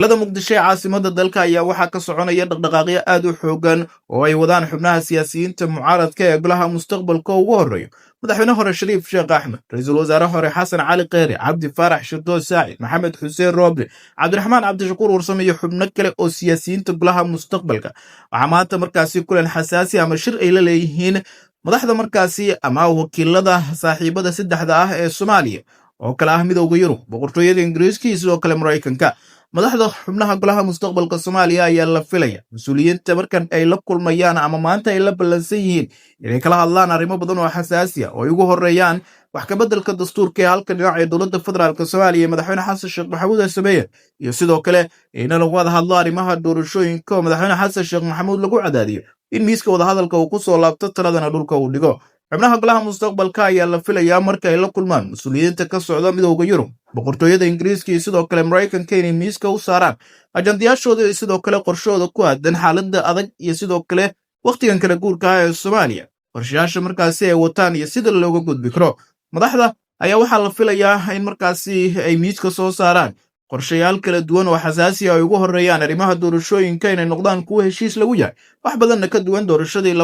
Magaalada Muqdisho ee caasimada dalka ayaa waxaa ka soconaya dhaqdhaqaaqyo aad u xoogan oo ay wadaan xubnaha siyaasiyiinta mucaaradka ee Golaha Mustaqbalka, ugu horreeyo madaxweyne hore Shariif Sheekh Axmed, ra-iisul wasaare hore Xasan Cali Kheyre, Cabdi Faarax Shirdoon Saacid, Maxamed Xuseen Rooble, Cabdiraxmaan Cabdishakuur Warsame iyo xubno kale oo siyaasiyiinta Golaha Mustaqbalka. Waxaa maanta markaasi kulan xasaasi ama shir ay la leeyihiin madaxda markaasi ama wakiilada saaxiibada saddexda ah ee Soomaaliya oo kale ah Midowda Yurub, Boqortooyada Ingiriiska iyo sidoo kale Maraykanka. Madaxda xubnaha Golaha Mustaqbalka Soomaaliya ayaa la filaya mas-uuliyiinta markan ay la kulmayaan ama maanta ay la ballansan yihiin inay kala hadlaan arrimo badan oo xasaasi ah, oo ay ugu horeeyaan wax kabeddelka dastuurka ee halka dhinac ee dowladda federaalka Soomaaliya ee madaxweyne Xasan Sheekh Maxamuud ay sameeyeen, iyo sidoo kale in lagu wada hadlo arrimaha doorashooyinka oo madaxweyne Xasan Sheekh Maxamuud lagu cadaadiyo in miiska wadahadalka uu ku soo laabto, taladana dhulka uu dhigo. Xubnaha Golaha Mustaqbalka ayaa la filayaa marka ay la kulmaan mas-uuliyiinta ka socda Midowda Yurub, Boqortooyada Ingiriiska iyo sidoo kale Maraykanka inay miiska u saaraan ajandayaashooda iyo sidoo kale qorshahooda ku aadan xaaladda adag iyo sidoo kale wakhtigan kala guurka ah ee Soomaaliya, qorshayaasha markaasi ay wataan iyo sida looga gudbi karo. Madaxda ayaa waxaa la filayaa in markaasi ay miiska soo saaraan qorshayaal kala duwan oo xasaasi ah, ay ugu horreeyaan arrimaha doorashooyinka inay noqdaan kuwo heshiis lagu yahay, wax badanna ka duwan doorashadii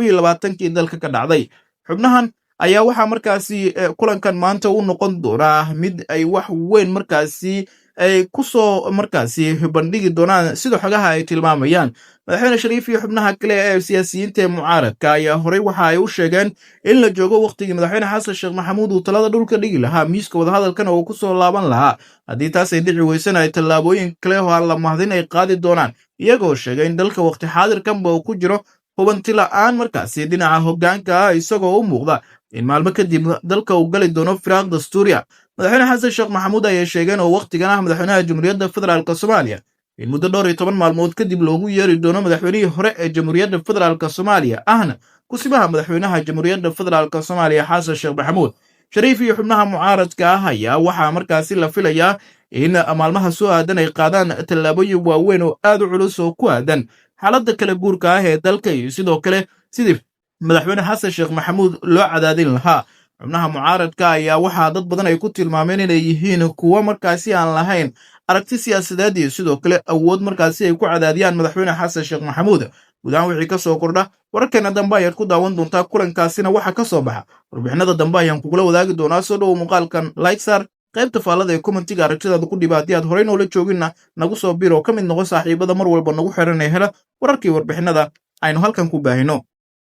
2022-kii dalka ka dhacday. Xubnahan ayaa waxaa markaasi kulankan maanta u noqon doonaa mid ay wax weyn markaasi ay ku soo markaasi bandhigi doonaan, sida xogaha ay tilmaamayaan. Madaxweyne Shariif iyo xubnaha kale ee siyaasiyiinta ee mucaaradka ayaa horey waxa ay u sheegeen in la joogo wakhtigii madaxweyne Xasan Sheekh Maxamuud uu talada dhulka dhigi lahaa, miiska wadahadalkana uu ku soo laaban lahaa. Haddii taas ay dhici weysana, ay tallaabooyin kale oo aan la mahdin ay qaadi doonaan, iyagoo sheegay in dalka wakhti xaadirkanba uu ku jiro hubanti la'aan markaasi dhinaca hoggaanka ah, isagoo u muuqda in maalmo kadib dalka uu gali doono firaaq dastuuriya. Madaxweyne Xasan Sheekh Maxamuud ayaa sheegeen, oo wakhtigan ah madaxweynaha Jamhuuriyadda Federaalka Soomaaliya, in muddo dhowr iyo toban maalmood kadib loogu yeeri doono madaxweynihii hore ee Jamhuuriyadda Federaalka Soomaaliya, ahna kusimaha madaxweynaha Jamhuuriyadda Federaalka Soomaaliya, Xasan Sheekh Maxamuud. Shariif iyo xubnaha mucaaradka ah ayaa waxaa markaasi la filayaa in maalmaha soo aadan ay qaadaan tallaabooyin waaweyn oo aad u culus oo ku aadan xaaladda kala guurka ah ee dalka iyo sidoo kale sidii madaxweyne Xasan Sheekh Maxamuud loo cadaadin lahaa. Xubnaha mucaaradka ayaa waxaa dad badan ay ku tilmaameen inay yihiin kuwo markaasi aan lahayn aragti siyaasadeed iyo sidoo kale awood markaasi ay ku cadaadiyaan madaxweyne Xasan Sheekh Maxamuud. Guud ahaan, wixii ka soo kordha wararkeena dambe ayaad ku daawan doontaa. Kulankaasina waxa ka soo baxa warbixinada dambe ayaan kugula wadaagi doonaa. Soo dhowow, muuqaalkan like saar, qaybta faallada ee commentiga aragtidaada ku dhiba. Haddii aad horey noola jooginna, nagu soo bir oo ka mid noqo saaxiibada mar walba nagu xiran ee hela wararkii warbixinada aynu halkan ku baahino.